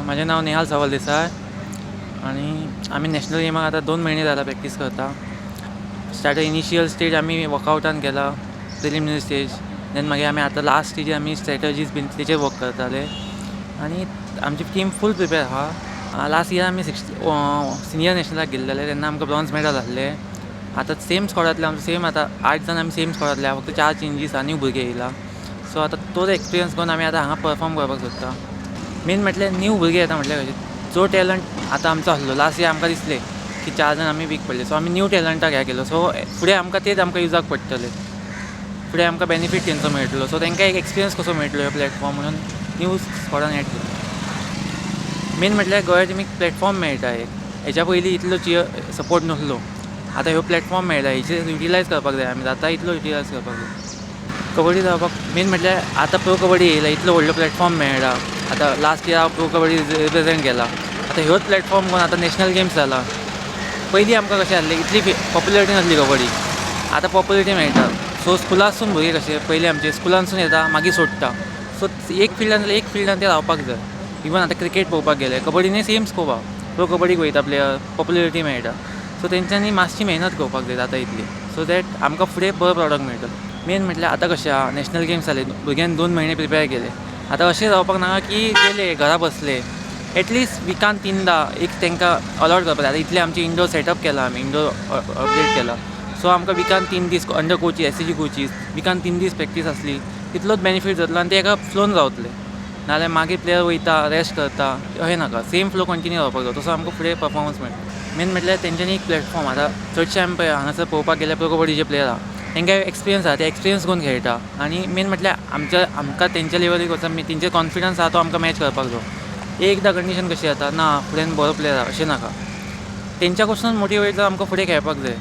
म्हाजें नांव नेहाल सावल देसाय आनी आमी नॅशनल गेमाक आतां 2 म्हयने जाला प्रॅक्टीस करता. स्टार्ट इनिशियल स्टेज आमी वर्कआवटान केला, प्रिलिमिनरी स्टेज. देन मागीर आमी आतां लास्ट स्टेजीर आमी स्ट्रेटजीज बीन तेचेर वर्क करताले आनी आमची टीम फूल प्रिपेर आहा. लास्ट इयर आमी सिक्स सिनियर नॅशनलाक गेल्लेले, तेन्ना आमकां ब्रॉन्ज मेडल आहले. आतां सेम स्कॉडांतले आमचे, सेम आतां आठ जाण आमी सेम स्कॉडांतले आहा. फक्त चार चेंजीस, न्यू भुरगे येयला. सो आतां तोच एक्सपिरियन्स घेवन आमी आतां हांगा परफॉर्म करपाक सोदता. मेन म्हटल्यार न्यू भुरगे येता म्हटल्यार कशें, जो टॅलंट आतां आमचो आसलो, लास्ट इयर आमकां दिसलें की चार जाण आमी वीक पडले, सो आमी न्यू टॅलंटाक हें केलो. सो फुडें आमकां तेच आमकां युजाक पडटले, फुडें आमकां बेनिफीट तेंचो मेळटलो. सो तांकां एक एक्सपिरियन्स कसो मेळटलो हो प्लॅटफॉर्म म्हणून न्यू स्कॉडान एड केलो. मेन म्हटल्यार गोंया टिमीक प्लॅटफॉर्म मेळटा एक. हेच्या पयलीं इतलो चियर सपोर्ट नासलो. आतां ह्यो प्लॅटफॉर्म मेळ्ळा, हेचेर युटिलायज करपाक जाय. आमी जाता इतलो युटिलायज करपाक जाय. कबड्डी जावपाक मेन म्हटल्यार आतां प्रो कबड्डी येयला, इतलो व्हडलो प्लॅटफॉर्म मेळ्ळा. आतां लास्ट इयर हांव प्रो कबड्डी रिप्रेझेंट केला. आतां ह्योच प्लॅटफॉर्म घेवन आतां नॅशनल गेम्स जाला. पयलीं आमकां कशें आहलें, इतली पॉप्युलरिटी नासली कबड्डी. आतां पॉप्युलरिटी मेळटा. सो स्कुलासून भुरगे कशे पयलीं आमचे स्कुलांसून येता, मागीर सोडटा. सो एक फिल्डान जाल्यार एक फिल्डान ते रावपाक जाय. इवन आतां क्रिकेट पळोवपाक गेले, कबड्डीनूय सेम स्कोप आहा. प्रो कबड्डीक वयता प्लेयर, पॉप्युलरिटी मेळटा. सो तेंच्यांनी मातशी मेहनत घेवपाक जाय जाता इतली, सो that आमकां फुडें बरो प्रोडक्ट मेळटलो. मेन म्हटल्यार आतां कशें आहा, नॅशनल गेम्स जाले, भुरग्यांनी 2 म्हयने प्रिपेर केले. आतां अशें जावपाक नाका की गेले, घरा बसले. एटलिस्ट विकान तिनदां एक तांकां अलॉट करपाक जाय. आतां इतलें आमचें इंडोर सेटअप केलां, आमी इंडोर अपग्रेड केला. सो आमकां विकान 3 दीस अंडर कोचीस, एसएजी कोचीस, विकान 3 दीस प्रॅक्टीस आसली, तितलोच बेनिफीट जातलो आनी ते एका फ्लोन रावतले. नाजाल्यार मागीर प्लेयर वयता, रेस्ट करता, अशें नाका. सेम फ्लो कंटिन्यू रावपाक जाय, तसो आमकां फुडें परफॉर्मन्स मेळटा. मेन म्हटल्यार तेंच्यांनी एक प्लॅटफॉर्म. आतां चडशे आमी पळय, हांगासर पळोवपाक गेल्यार प्रो कबड्डीचे प्लेयर आहा, तेंकां एक्सपिरियन्स आहा, ते एक्सपिरियन्स घेवन खेळटा. आनी मेन म्हटल्यार आमच्या आमकां तेंच्या लेवलीक वचून तेंचे कॉन्फिडन्स आहा, तो आमकां मॅच करपाक जाय. एकदां कंडिशन कशी जाता, ना फुड्यान बरो प्लेयर आहा, अशें नाका. तेंच्या कडसून मोटिवेट जावन आमकां फुडें खेळपाक जाय.